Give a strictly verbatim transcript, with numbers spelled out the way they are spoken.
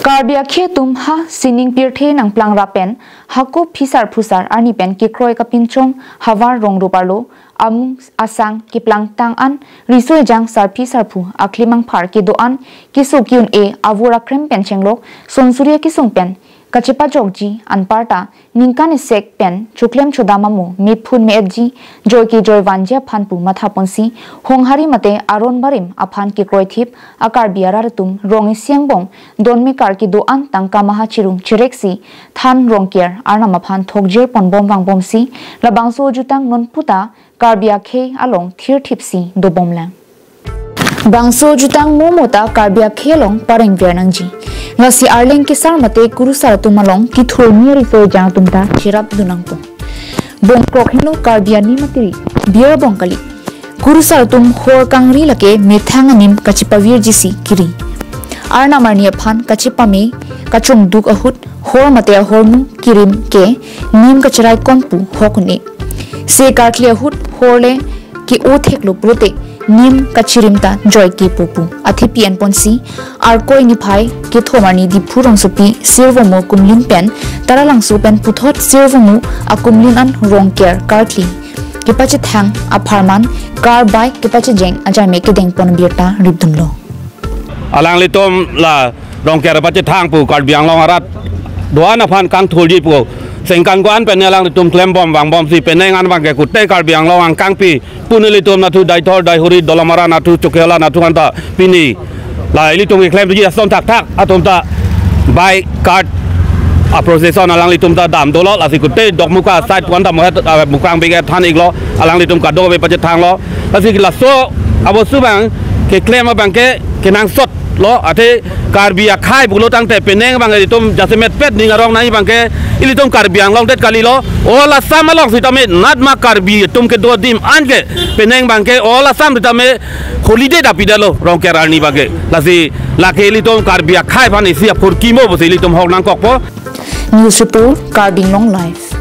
Karbi akhei atum ha sining pirthe nangplang rap pen hako phisar phusar arni pen kekroi kapinchong havar rongrup arlo amung asang keplangtang an riso ejang sarpi sarpo aklimangphar kedo-an keso ki-un-e avur akrem pen chenglok son suri akesung pen kachepajokji anparta ningkan isek pen choklem chodam amo mephun me-etji joike joivanji aphan pu mathaponsi Honghari mate aron barim aphan kekroithip a Karbi arat atum rong isi angbong donmekar kedo-an tangka maha chirung chireksi than Rongker arnam aphan thokjir ponbom vangbomsi labangso jutang non puta Karbi akhei along thirthipsi dobomlang. Bangso jutang mo mo ta Karbi akhei along parengver nangji. Lasi arleng kesar mate kurusar atum along kithurmi ariso ejang atum ta cherap dunangpo. Bongkrok henlo Karbi anim atiri, bir bong kali. Kurusar atum hor kangri lake methang anim kachepavirjisi kiri. Arnam arni aphan kachepame kachongduk ahut hor mate ahormu kirim ke nim kacherai kompu hok un-e. Se karkli ahut hor le ke-o theklo pulote nim kachirim ta joike popu athepi enponsi Arkoi niphai kethom arni Diphu rongsopi Sirvomu akumlin pen Taralangso pen puthot Sirvomu akumlin an Rongker karkli kepachethang apharman car bike kepachejeng ajai me kedengpon birta ripdunlo. Alanglitum la Rongker pachethang pu Karbi Anglong arat do-an aphan kangthurji pu sengkan ko-an pen alanglitum klembom vangbomsi penang an abangke kute Karbi Anglong angkangpi pu nelitum nathu Daithor Daihuri Dolamara nathu Chokihola nathu anta pini la ilitum keklemji ason thakthak atum ta bike cart a procession alanglitum ta dam dolo, lasi kute Dokmoka side ko-an ta mohet, ah, Mukrang bike than iklo, alanglitum kadokave pachethanglo. Lasi laso abostu abang keklem abangke kenangsot lo, athe Karbi akhei pulo tangte penang abang ilitum jasemet pet ning arong nai abangke ilitum Karbi Anglong det kalilo, all Assam along sitame natma Karbi atum kedo adim anke penang abangke all Assam sitame holiday dapidalo Rongker arni abangke. Lasi lake ilitum Karbi akhei aphan isi aphurkimo pusi ilitum hok nangkokpo. News report, Karbi Anglong Live.